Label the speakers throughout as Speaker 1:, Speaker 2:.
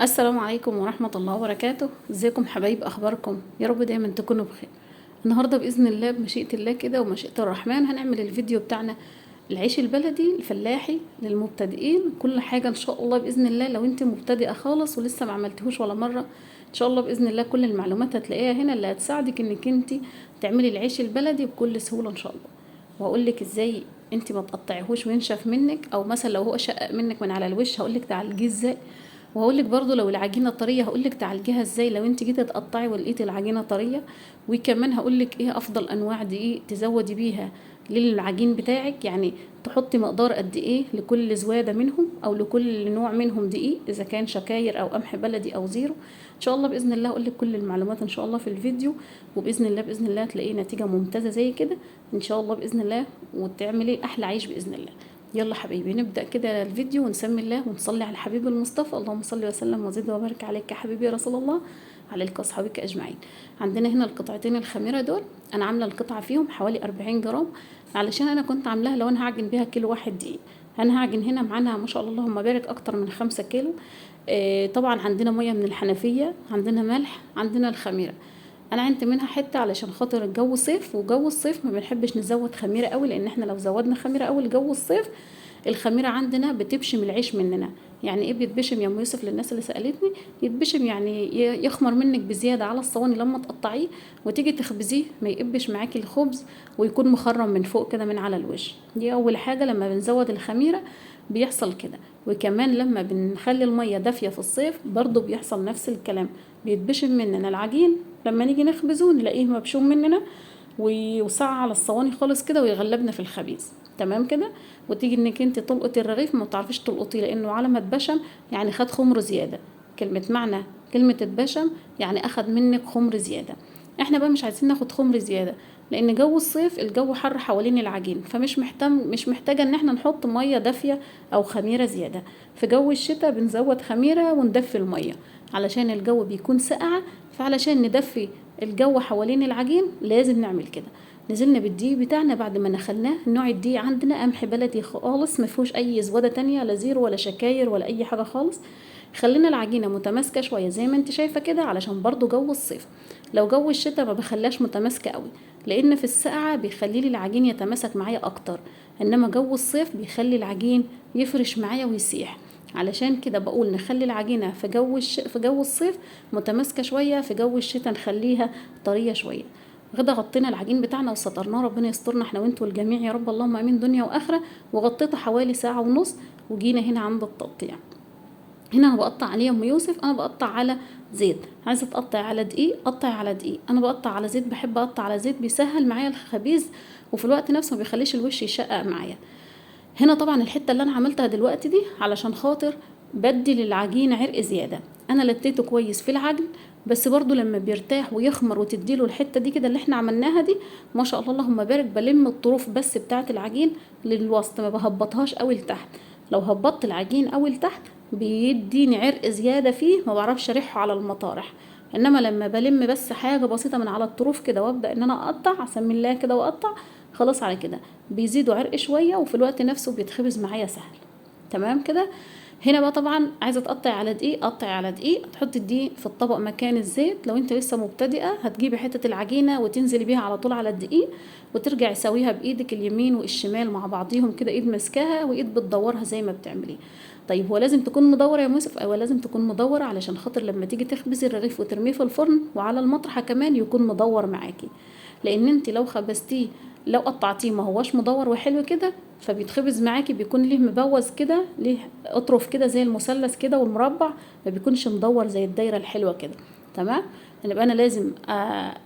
Speaker 1: السلام عليكم ورحمة الله وبركاته. ازيكم حبايب، اخباركم؟ يا رب دايما تكونوا بخير. النهاردة بإذن الله بمشيئة الله كده ومشيئة الرحمن هنعمل الفيديو بتاعنا العيش البلدي الفلاحي للمبتدئين. كل حاجة ان شاء الله بإذن الله، لو انت مبتدئة خالص ولسه ما عملتهوش ولا مرة ان شاء الله بإذن الله كل المعلومات هتلاقيها هنا اللي هتساعدك انك انت تعملي العيش البلدي بكل سهولة ان شاء الله. وهقول لك ازاي انت ما تقطعيهوش وينشف منك، او مثلا لو هو شقق منك من على الوش هقول لك تعالجيه ازاي. وهقول لك برضو لو العجينة طرية هقول لك تعالجيها ازاي لو انت جيتي تقطعي ولقيتي العجينة طرية. وكمان هقول لك ايه افضل انواع دقيق تزودي بيها للعجين بتاعك، يعني تحطي مقدار قد ايه لكل زواده منهم او لكل نوع منهم دقيق، اذا كان شكاير او قمح بلدي او زيرو. ان شاء الله باذن الله هقول لك كل المعلومات ان شاء الله في الفيديو، وباذن الله باذن الله هتلاقي نتيجة ممتازة زي كده ان شاء الله باذن الله، وتعملي احلى عيش باذن الله. يلا حبايبي نبدأ كده الفيديو ونسمي الله ونصلي على الحبيب المصطفى، اللهم صل وسلم وزد وبارك عليك يا حبيبي يا رسول الله، عليك واصحابك اجمعين. عندنا هنا القطعتين الخميره دول، انا عامله القطعة فيهم حوالي 40 جرام، علشان انا كنت عاملاها لو انا هعجن بيها كيلو واحد دقيق. انا هعجن هنا معانا ما شاء الله اللهم بارك اكتر من 5 كيلو. طبعا عندنا مية من الحنفية، عندنا ملح، عندنا الخميره. انا عندت منها حتة علشان خاطر الجو صيف، وجو الصيف ما بنحبش نزود خميره قوي، لان احنا لو زودنا خميره قوي لجو الصيف الخميره عندنا بتبشم العيش مننا. يعني ايه بيتبشم يا ام يوسف للناس اللي سالتني؟ يتبشم يعني يخمر منك بزيادة على الصواني لما تقطعيه وتيجي تخبزيه ما يقبش معاكي الخبز ويكون مخرم من فوق كده من على الوش. دي اول حاجة لما بنزود الخميره بيحصل كده. وكمان لما بنخلي المية دافيه في الصيف برضو بيحصل نفس الكلام، بيتبشم مننا العجين لما نيجي نخبزه نلاقيه مبشوم مننا ويوسع على الصواني خالص كده ويغلبنا في الخبيز. تمام كده. وتيجي انك انت تلقطي الرغيف ما تعرفيش تلقطيه لانه على ما اتبشم يعني خد خمر زيادة. كلمة معنى كلمة اتبشم يعني اخد منك خمر زيادة. احنا بقى مش عايزين ناخد خمر زيادة لان جو الصيف الجو حر حوالين العجين، فمش مش محتاجه ان احنا نحط مية دافيه او خميره زيادة. في جو الشتاء بنزود خميره وندفي المية علشان الجو بيكون ساقع، فعلشان ندفي الجو حوالين العجين لازم نعمل كده. نزلنا بالدقيق بتاعنا بعد ما نخلناه. نوع الدقيق عندنا قمح بلدي خالص ما فيهوش اي زواده تانية، لا زيرو ولا شكاير ولا اي حاجة خالص. خلينا العجينة متماسكة شوية زي ما انت شايفه كده علشان برضو جو الصيف. لو جو الشتاء ما بخلاش متماسكة قوي لان في السقعه بيخلي لي العجين يتماسك معايا اكتر، انما جو الصيف بيخلي العجين يفرش معايا ويسيح. علشان كده بقول نخلي العجينة في جو الصيف متماسكة شوية، في جو الشتاء نخليها طرية شوية. غدا غطينا العجين بتاعنا وسترناه، ربنا يسترنا احنا وانتوا الجميع يا رب، اللهم امين دنيا واخره. وغطيته حوالي ساعة ونص. وجينا هنا عند التقطيع. هنا انا بقطع عليه يا ام يوسف، انا بقطع على زيت. عايزه تقطع على دقيق قطع على دقيق، انا بقطع على زيت، بحب اقطع على زيت بيسهل معايا الخبيز وفي الوقت نفسه ما بيخليش الوش يشقق معايا. هنا طبعا الحتة اللي انا عملتها دلوقتي دي علشان خاطر بدي للعجين عرق زيادة. انا لتيته كويس في العجن، بس برضو لما بيرتاح ويخمر وتديله الحتة دي كده اللي احنا عملناها دي ما شاء الله اللهم بارك، بلم الطروف بس بتاعه العجين للوسط، ما بهبطهاش قوي لتحت. لو هبطت العجين قوي لتحت بيديني عرق زيادة فيه ما بعرفش اريحة على المطارح. انما لما بلم بس حاجة بسيطة من على الطروف كده وابدا ان انا اقطع، اسمي الله كده واقطع، خلاص على كده بيزيدوا عرق شوية وفي الوقت نفسه بيتخبز معايا سهل. تمام كده. هنا بقى طبعا عايزه تقطع على دقيق قطعي على دقيق، تحطي الدقيق في الطبق مكان الزيت. لو انت لسه مبتدئة هتجيبي حتة العجينة وتنزلي بيها على طول على الدقيق وترجعي سويها بايدك اليمين والشمال مع بعضيهم كده، ايد ماسكاها وايد بتدورها زي ما بتعملي. طيب هو لازم تكون مدورة يا يوسف؟ ايوه لازم تكون مدورة علشان خاطر لما تيجي تخبزي الرغيف وترميه في الفرن وعلى المطرحه كمان يكون مدور معاكي، لان انت لو خبزتيه لو قطعتيه ما هواش مدور وحلو كده فبيتخبز معاكي بيكون ليه مبوز كده، ليه اطرف كده زي المثلث كده والمربع، ما بيكونش مدور زي الدايرة الحلوة كده. تمام. يبقى انا لازم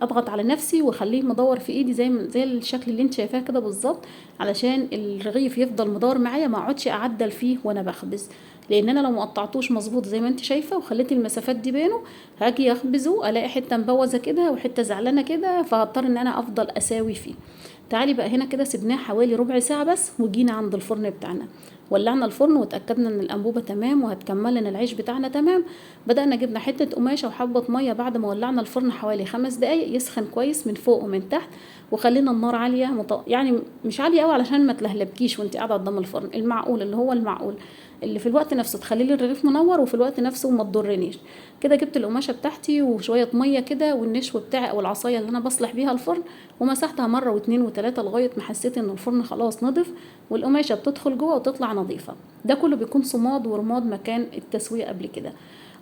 Speaker 1: اضغط على نفسي واخليه مدور في ايدي زي الشكل اللي انت شايفاه كده بالظبط، علشان الرغيف يفضل مدور معايا ما اقعدش اعدل فيه وانا بخبز. لان انا لو ما قطعتوش مظبوط زي ما انت شايفه وخليت المسافات دي بينه هاجي اخبزه الاقي حتة مبوزه كده وحتة زعلانة كده، فهضطر ان انا افضل اساوي فيه. تعالي بقى هنا كده سيبناه حوالي ربع ساعة بس وجينا عند الفرن بتاعنا. ولعنا الفرن واتاكدنا ان الانبوبة تمام وهتكمل لنا العيش بتاعنا تمام. بدانا جبنا حتة قماشة وحبه مية بعد ما ولعنا الفرن حوالي 5 دقايق يسخن كويس من فوق ومن تحت، وخلينا النار عالية يعني مش عالية قوي علشان ما تلهلبكيش وانت قاعدة قدام الفرن، المعقول اللي هو المعقول اللي في الوقت نفسه تخلي لي الرغيف منور وفي الوقت نفسه ما تضرنيش. كده جبت القماشه بتاعتي وشوية مية كده والنشو بتاعي او العصاية اللي انا بصلح بيها الفرن، ومسحتها مرة واتنين وتلاتة لغاية ما حسيت ان الفرن خلاص نضف والقماشه بتدخل جوه وتطلع نظيفة. ده كله بيكون صماد ورماد مكان التسوية قبل كده.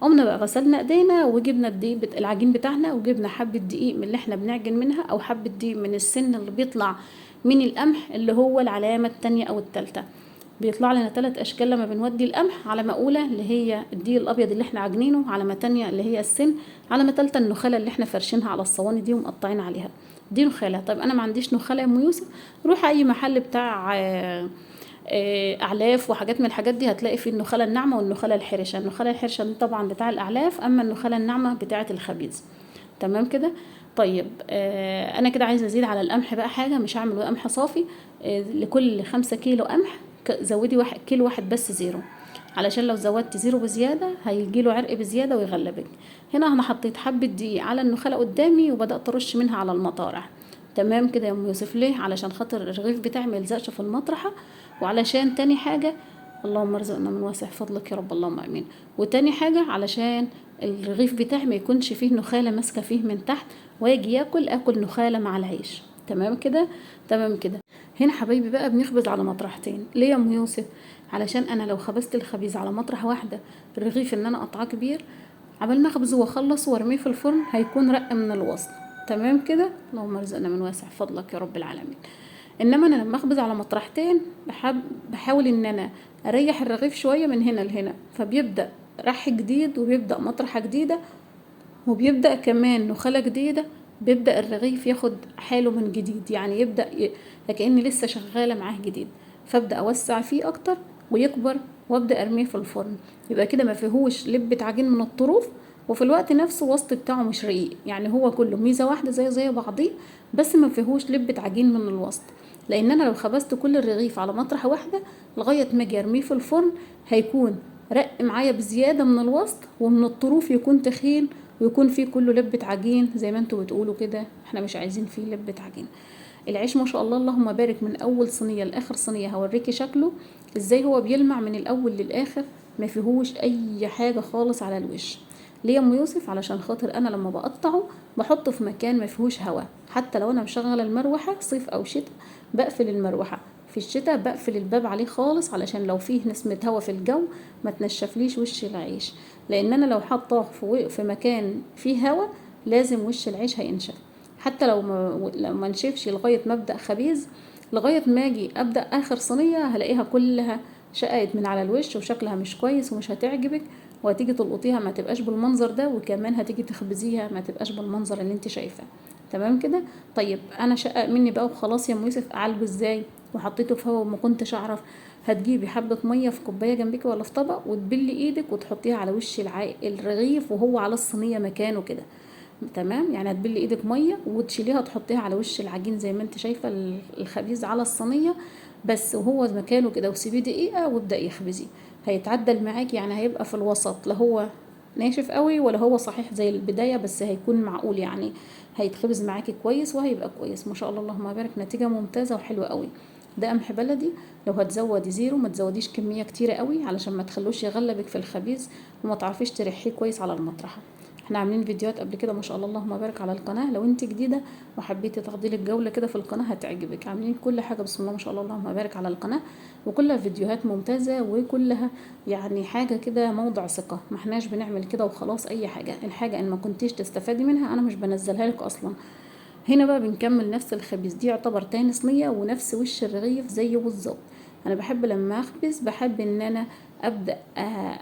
Speaker 1: قمنا بقى غسلنا ايدينا وجبنا الدقيق العجين بتاعنا، وجبنا حبه دقيق من اللي احنا بنعجن منها او حبه دقيق من السن اللي بيطلع من القمح اللي هو العلامة الثانية او الثالثة. بيطلع لنا 3 اشكال لما بنودي القمح، علامة اولى اللي هي الدقيق الابيض اللي احنا عاجنينه، علامة تانية اللي هي السن، علامة ثالثة النخاله اللي احنا فرشينها على الصواني دي ومقطعين عليها، دي نخاله. طيب انا ما عنديش نخاله يا ام يوسف، روح اي محل بتاع اعلاف وحاجات من الحاجات دي هتلاقي فيه النخاله الناعمة والنخاله الحرشه. النخاله الحرشه دي طبعا بتاع الاعلاف، اما النخاله الناعمة بتاعه الخبيز. تمام كده. طيب انا كده عايزه ازيد على القمح بقى حاجة، مش هعمل قمح صافي. لكل 5 كيلو قمح زودي 1 كيلو واحد بس زيرو، علشان لو زودت زيرو بزيادة هيجيله عرق بزيادة ويغلبك. هنا انا حطيت حبه دقيق على النخاله قدامي وبدات ارش منها على المطارح. تمام كده يا ام يوسف. ليه؟ علشان خاطر الرغيف بتاعي ما يلزقش في المطرحه، وعلشان تاني حاجة اللهم ارزقنا من واسع فضلك يا رب اللهم امين، وتاني حاجة علشان الرغيف بتاعي ما يكونش فيه نخاله ماسكه فيه من تحت واجي اكل نخاله مع العيش. تمام كده. تمام كده. هنا حبايبي بقى بنخبز على مطرحتين. ليه يا ام يوسف؟ علشان انا لو خبزت الخبيز على مطرح واحدة الرغيف ان انا قطعاه كبير، عبال ما اخبزه واخلصه وارميه في الفرن هيكون رق من الوسط. تمام كده. اللهم ارزقنا من واسع فضلك يا رب العالمين. انما انا لما اخبز على مطرحتين بحاول ان انا اريح الرغيف شوية من هنا لهنا، فبيبدا رح جديد وبيبدا مطرحه جديدة وبيبدا كمان نخاله جديدة، بيبدا الرغيف ياخد حاله من جديد، يعني يبدا كأني لسه شغالة معاه جديد. فابدا اوسع فيه اكتر ويكبر وابدا ارميه في الفرن. يبقى كده ما فيهوش لبه عجين من الطروف، وفي الوقت نفسه وسط بتاعه مش رقيق، يعني هو كله ميزة واحدة زي بعضيه، بس ما فيهوش لبه عجين من الوسط. لان انا لو خبزت كل الرغيف على مطرحه واحدة لغاية ما اجي ارميه في الفرن هيكون رق معايا بزيادة من الوسط، ومن الطروف يكون تخين ويكون فيه كله لبه عجين زي ما انتوا بتقولوا كده، احنا مش عايزين فيه لبه عجين. العيش ما شاء الله اللهم بارك من اول صينية لاخر صينية هوريكي شكله ازاي، هو بيلمع من الاول للاخر، ما فيهوش اي حاجة خالص على الوش. ليه يا ام يوسف؟ علشان خاطر انا لما بقطعه بحطه في مكان ما فيهوش هواء، حتى لو انا مشغله المروحة صيف او شتاء بقفل المروحة، في الشتاء بقفل الباب عليه خالص علشان لو فيه نسمه هواء في الجو ما تنشفليش وش العيش، لان انا لو حطاه في مكان فيه هواء لازم وش العيش هينشف، حتى لو ما نشفش لغاية ما ابدا خبيز، لغاية ما اجي ابدا اخر صينية هلاقيها كلها شققت من على الوش وشكلها مش كويس ومش هتعجبك، وهتيجي تلقطيها ما تبقاش بالمنظر ده، وكمان هتيجي تخبزيها ما تبقاش بالمنظر اللي انت شايفاه. تمام كده. طيب انا شقق مني بقى وخلاص يا ام يوسف، اعالجه ازاي؟ وحطيته في هوا وما كنتش اعرف. هتجيبي حبه مية في كوباية جنبك ولا في طبق وتبلي ايدك وتحطيها على وش الرغيف وهو على الصينية مكانه كده. تمام، يعني هتبلي ايدك مية وتشيليها تحطيها على وش العجين زي ما انت شايفه الخبيز على الصينية بس وهو مكانه كده، وسيبيه دقيقة وابدأي اخبزيه، هيتعدل معاكي، يعني هيبقى في الوسط، لا هو ناشف قوي ولا هو صحيح زي البداية، بس هيكون معقول، يعني هيتخبز معاكي كويس وهيبقى كويس ما شاء الله اللهم بارك، نتيجة ممتازة وحلوه قوي. ده قمح بلدي، لو هتزودي زيرو ما تزوديش كمية كتيرة قوي علشان ما تخلوش يغلبك في الخبيز وما تعرفيش تريحيه كويس على المطرحه. احنا عاملين فيديوهات قبل كده ما شاء الله اللهم بارك على القناة، لو انت جديدة وحبيتي تاخدي لك جولة كده في القناة هتعجبك، عاملين كل حاجة بسم الله ما شاء الله اللهم بارك على القناة، وكلها فيديوهات ممتازة وكلها يعني حاجة كده موضع ثقة، ما احناش بنعمل كده وخلاص اي حاجة، الحاجة ان ما كنتيش تستفادي منها انا مش بنزلها لك اصلا. هنا بقى بنكمل نفس الخبيز، دي يعتبر تاني صينية ونفس وش الرغيف زيه بالظبط. انا بحب لما اخبز بحب ان انا ابدا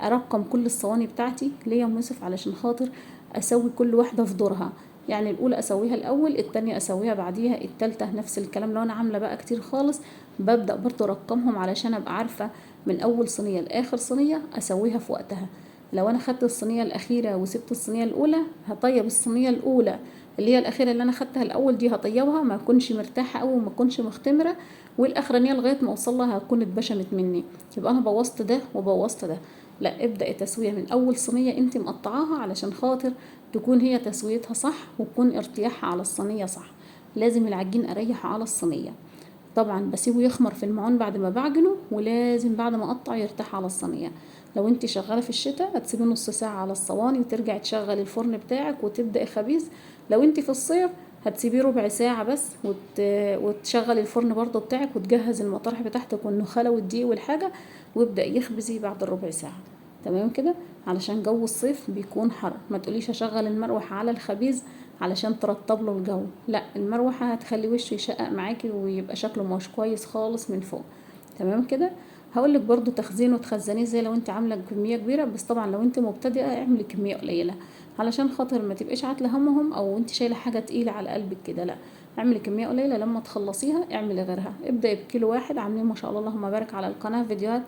Speaker 1: ارقم كل الصواني بتاعتي. ليه يا ام يوسف؟ علشان خاطر اسوي كل واحدة في دورها، يعني الاولى اسويها الاول، التانية اسويها بعديها، التالتة نفس الكلام. لو انا عامله بقى كتير خالص ببدا برضو ارقمهم علشان ابقى عارفه من اول صينية لاخر صينية اسويها في وقتها. لو انا خدت الصينية الاخيرة وسبت الصينية الاولى هطيب الصينية الاولى اللي هي الاخيرة اللي انا خدتها الاول دي هطيبها، ما اكونش مرتاحة قوي وما اكونش مختمره، والاخرانيه لغاية ما اوصل لها هتكون اتبشمت مني، يبقى انا بوظت ده وبوظت ده. لا، ابدأي تسويه من اول صينية انت مقطعاها علشان خاطر تكون هي تسويتها صح وتكون ارتياحها على الصينية صح. لازم العجين اريحة على الصينية، طبعا بسيبه يخمر في المعون بعد ما بعجنه، ولازم بعد ما اقطع يرتاح على الصينية. لو انت شغالة في الشتاء هتسيبيه نص ساعة على الصواني وترجعي تشغلي الفرن بتاعك وتبداي خبيز. لو انت في الصيف هتسيبيه ربع ساعة بس وتشغلي الفرن برضو بتاعك وتجهز المطارح بتاعتك والنخاله والدقيق والحاجة، وابدأ يخبزي بعد الربع ساعة. تمام كده، علشان جو الصيف بيكون حر. ما تقوليش هشغل المروحة على الخبيز علشان ترطب له الجو، لا، المروحة هتخلي وشه يشقق معاكي ويبقى شكله مش كويس خالص من فوق. تمام كده. هقولك برضو تخزينه وتخزنيه ازاي لو انت عامله كمية كبيرة، بس طبعا لو انت مبتدئة اعملي كمية قليله علشان خاطر ما تبقيش عاتله همهم او انت شايله حاجة تقيلة على قلبك كده. لا، اعملي كمية قليله، لما تخلصيها اعملي غيرها. ابداي بكيلو واحد، عاملين ما شاء الله اللهم بارك على القناة فيديوهات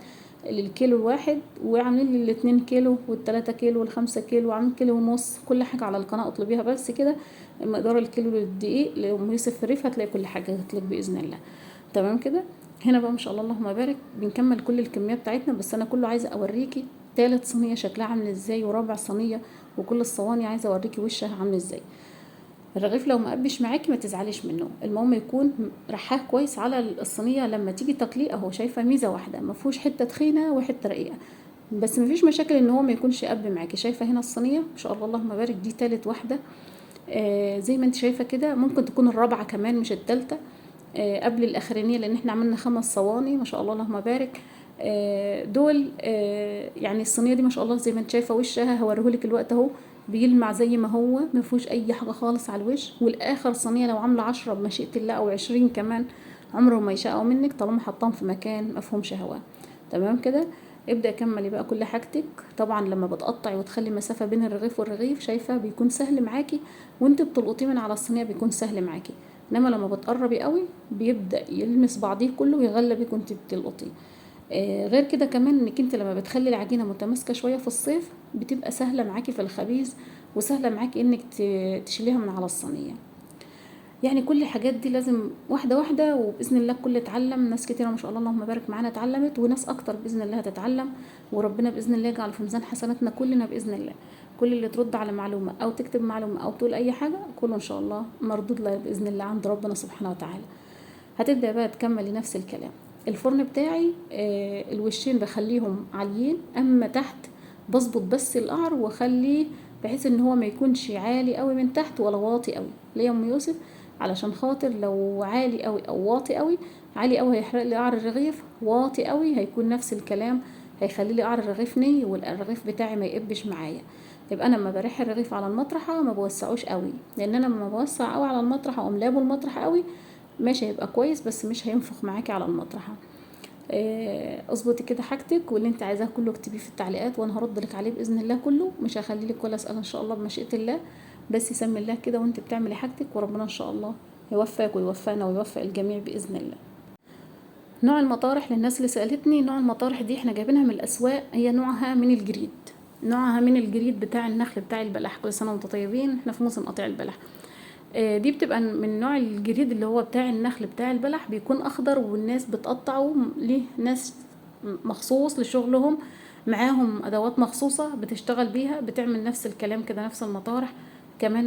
Speaker 1: للكيلو الواحد، وعاملين للاتنين كيلو والتلاتة كيلو والخمسة كيلو، وعاملين كيلو ونص، كل حاجة على القناة اطلبيها. بس كده مقدار الكيلو للدقيق لأم يوسف الريف هتلاقي كل حاجة هتلاقي بإذن الله. تمام كده. هنا بقى ما شاء الله اللهم بارك بنكمل كل الكمية بتاعتنا، بس أنا كله عايزة أوريكي تالت صينية شكلها عامل ازاي، ورابع صينية، وكل الصواني عايزة أوريكي وشها عامل ازاي. الرغيف لو ما قبش معاكي ما تزعليش منه، المهم يكون رحاه كويس على الصينية لما تيجي تاكليه. اهو شايفه ميزة واحدة، ما فيهوش حتة تخينة وحتة رقيقه، بس ما فيش مشاكل ان هو ما يكونش قب معاكي. شايفه هنا الصينية ما شاء الله اللهم بارك، دي تالت واحدة، زي ما انت شايفه كده، ممكن تكون الرابعة كمان مش التالتة، قبل الاخرانية، لان احنا عملنا 5 صواني ما شاء الله اللهم بارك. دول يعني الصينية دي ما شاء الله زي ما انت شايفه وشها، هوريهولك الوقت اهو بيلمع زي ما هو، ما فيهوش اي حاجة خالص على الوش. والاخر صينية لو عامله 10 بمشيئة الله او 20 كمان عمره ما يشقوا منك طالما حطاهم في مكان ما فيهمش هواء. تمام كده. ابدا كملي بقى كل حاجتك. طبعا لما بتقطعي وتخلي مسافة بين الرغيف والرغيف شايفه بيكون سهل معاكي، وانت بتلقطيه من على الصينية بيكون سهل معاكي. انما لما بتقربي قوي بيبدا يلمس بعضيه كله ويغلبك وانت بتلقطيه. غير كده كمان انك انت لما بتخلي العجينة متماسكة شوية في الصيف بتبقى سهلة معاكي في الخبيز، وسهلة معاكي انك تشيليها من على الصينية. يعني كل الحاجات دي لازم واحدة واحدة، وباذن الله الكل اتعلم. ناس كتيرة ما شاء الله اللهم بارك معانا اتعلمت، وناس اكتر باذن الله هتتعلم، وربنا باذن الله يجعل في ميزان حسناتنا كلنا باذن الله. كل اللي ترد على معلومة او تكتب معلومة او تقول اي حاجة كله ان شاء الله مردود لها باذن الله عند ربنا سبحانه وتعالى. هتبدا بقى تكملي نفس الكلام. الفرن بتاعي الوشين بخليهم عاليين، اما تحت بظبط بس القعر واخليه بحيث ان هو ما يكونش عالي قوي من تحت ولا واطي قوي. ليه يا ام يوسف؟ علشان خاطر لو عالي قوي او واطي قوي، عالي قوي هيحرق لي قعر الرغيف، واطي قوي هيكون نفس الكلام هيخلي لي قعر الرغيف ني والرغيف بتاعي ما يقبش معايا. يبقى انا لما بريح الرغيف على المطرحه ما بوسعوش قوي، لان انا لما بوسع قوي على المطرحه واقوم لابه المطرحه قوي ماشي هيبقى كويس، بس مش هينفخ معاكي على المطرحه. اظبطي كده حاجتك، واللي انت عايزاه كله اكتبيه في التعليقات وانا هرد لك عليه باذن الله كله، مش هخلي لك ولا اسئلة ان شاء الله بمشيئة الله. بس سمي الله كده وانت بتعملي حاجتك، وربنا ان شاء الله يوفقك ويوفقنا ويوفق الجميع باذن الله. نوع المطارح للناس اللي سالتني، نوع المطارح دي احنا جايبينها من الاسواق، هي نوعها من الجريد، نوعها من الجريد بتاع النخل بتاع البلح. كل سنة وانتم طيبين، احنا في موسم قطيع البلح. دي بتبقى من نوع الجريد اللي هو بتاع النخل بتاع البلح، بيكون اخضر والناس بتقطعه ليه ناس مخصوص لشغلهم، معاهم ادوات مخصوصة بتشتغل بيها، بتعمل نفس الكلام كده نفس المطارح. كمان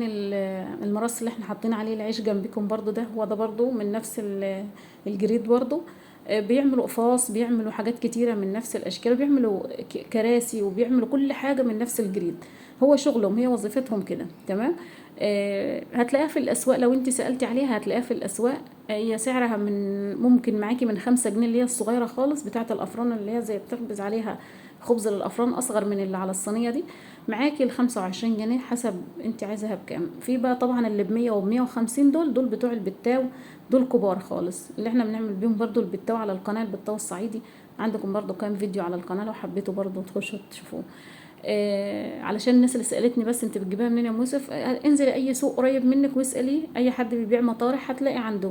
Speaker 1: المرص اللي احنا حاطين عليه العيش جنبكم برضو ده هو ده برضو من نفس الجريد برضو. بيعملوا قفاص، بيعملوا حاجات كتيرة من نفس الاشكال، بيعملوا كراسي، وبيعملوا كل حاجة من نفس الجريد. هو شغلهم، هي وظيفتهم كده. تمام. هتلاقيها في الاسواق، لو انت سالتي عليها هتلاقيها في الاسواق. هي سعرها من ممكن معاكي من 5 جنيه اللي هي الصغيرة خالص بتاعه الافران اللي هي زي بتخبز عليها خبز للافران، اصغر من اللي على الصينية دي، معاكي ال 25 جنيه حسب انت عايزاها بكام. في بقى طبعا اللي ب 100 و 150، دول بتوع البتاو، دول كبار خالص اللي احنا بنعمل بيهم برضو البتاو على القناة، البتاو الصعيدي. عندكم برضو كام فيديو على القناة لو حبيتوا برضو تخشوا تشوفوه. علشان الناس اللي سالتني بس انت بتجيبها منين يا ام يوسف، انزلي اي سوق قريب منك واسالي اي حد بيبيع مطارح هتلاقي عنده،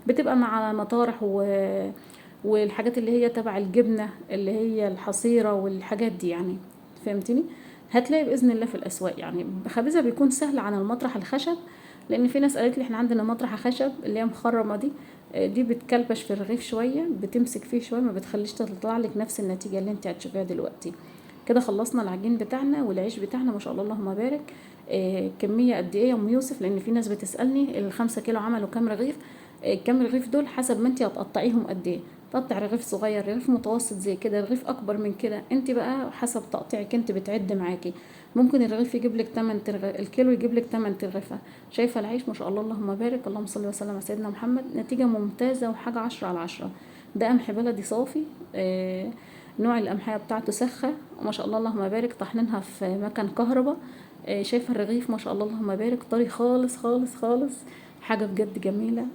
Speaker 1: بتبقى مع مطارح والحاجات اللي هي تبع الجبنة اللي هي الحصيرة والحاجات دي، يعني فهمتني؟ هتلاقي باذن الله في الاسواق. يعني خبيزها بيكون سهل عن المطرح الخشب، لان في ناس قالت لي احنا عندنا مطرحه خشب اللي هي مخرمة دي، دي بتكلبش في الرغيف شوية، بتمسك فيه شوية، ما بتخليش تطلع لك نفس النتيجة اللي انت هتشوفيها دلوقتي. كده خلصنا العجين بتاعنا والعيش بتاعنا ما شاء الله اللهم بارك. كمية قد ايه يا ام يوسف؟ لان في ناس بتسالني ال5 كيلو عملوا كام رغيف. كام رغيف دول حسب ما انت هتقطعيهم قد ايه، تقطع رغيف صغير، رغيف متوسط زي كده، رغيف اكبر من كده، انت بقى حسب تقطيعك انت بتعد معاكي. ممكن الرغيف يجيب لك 8 ترغيف، الكيلو يجيب لك 8 ترغيفه. شايفه العيش ما شاء الله اللهم بارك، اللهم صل وسلم على سيدنا محمد، نتيجة ممتازة وحاجه 10 على 10. ده قمح بلدي صافي، نوع القمحيه بتاعته سخه وما شاء الله اللهم بارك، طحنينها في مكان كهرباء. شايفه الرغيف ما شاء الله اللهم بارك، طري خالص خالص خالص، حاجة بجد جميلة.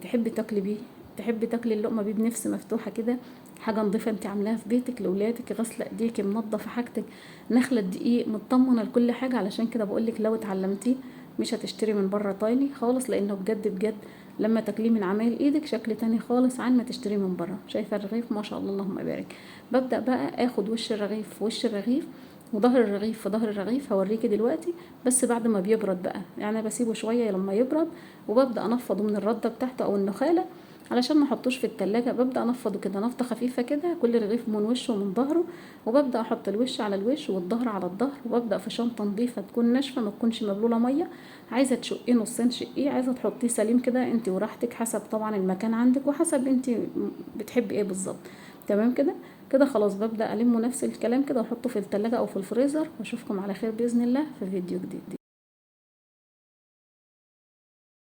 Speaker 1: تحبي تاكلي بيه، تحبي تاكلي اللقمة بيه بنفس مفتوحة كده، حاجة نظيفة انت عاملاها في بيتك لاولادك، غاسله ايديكي، منظفه حاجتك، نخله دقيق، مطمنه لكل حاجة. علشان كده بقولك لو اتعلمتيه مش هتشتري من بره تاني خالص، لانه بجد بجد لما تاكليه من عمايل ايدك شكل تاني خالص عن ما تشتريه من بره. شايفه الرغيف ما شاء الله اللهم بارك. ببدا بقى اخد وش الرغيف في وش الرغيف وظهر الرغيف في ظهر الرغيف، هوريكي دلوقتي، بس بعد ما بيبرد بقى، يعني بسيبه شوية لما يبرد وببدا انفضه من الردة بتاعته او النخاله علشان ما احطوش في التلاجة. ببدا انفضه كده نفضه خفيفة كده، كل رغيف من وشه ومن ظهره، وببدا احط الوش على الوش والظهر على الظهر، وببدا في شنطه نظيفة تكون ناشفة ما تكونش مبلوله مية. عايزه تشقيه نصين شقيه، عايزه تحطيه سليم كده انت وراحتك، حسب طبعا المكان عندك وحسب انت بتحبي ايه بالظبط. تمام كده كده خلاص، ببدا المه نفس الكلام كده واحطه في التلاجة او في الفريزر، واشوفكم على خير باذن الله في فيديو جديد.